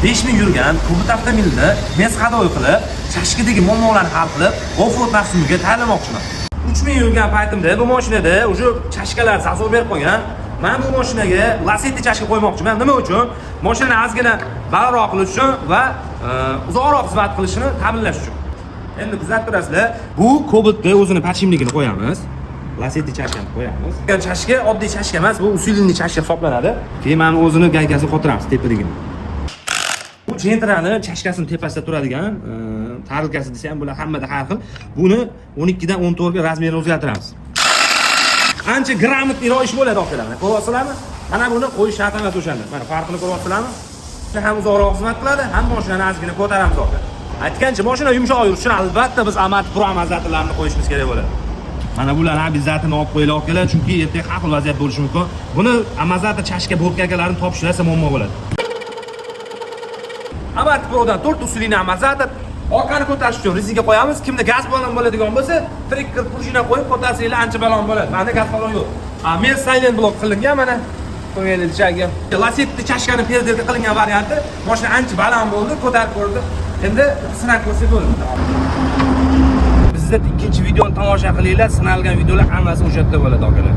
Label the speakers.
Speaker 1: 5000 yurgan Cobalt avtomobilini men ходовой qilib, chashkadagi muammolarni hal qilib, off-road mavsumiga tayyorlamoqchiman. 3000 yurgan paytimda bu mashinada уже chashkalar зазор berib qo'ygan. Men bu mashinaga Lacetti chashka qo'ymoqchiman. Nima uchun? Mashinani ozgina balandroq qilish uchun va uzoqroq xizmat qilishini ta'minlash uchun. Endi kuzatib turasizlar, bu Cobaltga o'zini подшипник ini qo'yamiz. Lacetti chashkani qo'yamiz. Chashka oddiy chashka emas, bu усиленный chashka hisoblanadi. Keyin mana o'zini gaykasini qotiramiz tepaligini. Bu Gentrani chashkasini tepasida turadigan tarelkasi desa ham bular hammada har xil. Buni 12 dan 14 ga размер ini o'zgartiramiz. Ancha грамотный roq ish bo'ladi, akalar. Mana ko'ryapsizlarmi? Mana buni qo'yish shart emas o'shanda. Mana farqini ko'ryapsizlarmi? Ham uzoqroq xizmat qiladi, ham mashinani ozgina ko'taramiz, aka. Aytgancha, mashina yumshoq yurish uchun albatta biz Amati Pro amortizatorlarini qo'yishimiz kerak bo'ladi. Mana bularni обязательно olib qo'yinglar, akalar, chunki ertaga har xil vaziyat bo'lishi mumkin. Buni amortizator chashka болгарка larini topish rosa muammo bo'ladi. Amati Prodan 4 усиленный amortizator. Orqani ko'tarish uchun rezinka qo'yamiz. Kimda gaz balon bo'ladigan bo'lsa, trekker пружина qo'yib ko'tarsanglar, ancha balon bo'ladi. Menda gaz balon yo'q. Men silent blok qilingan mana. Qo'yaylik. Lacetti chashkani переделка qilingan varianti. Mashina ancha baland bo'ldi, ko'tarib ko'rdi. Endi sinab ko'rsak bo'ladi. Bizda ikkinchi videoni tomosha qilinglar, sinalgan videolar hammasi o'sha yerda bo'ladi, akalar.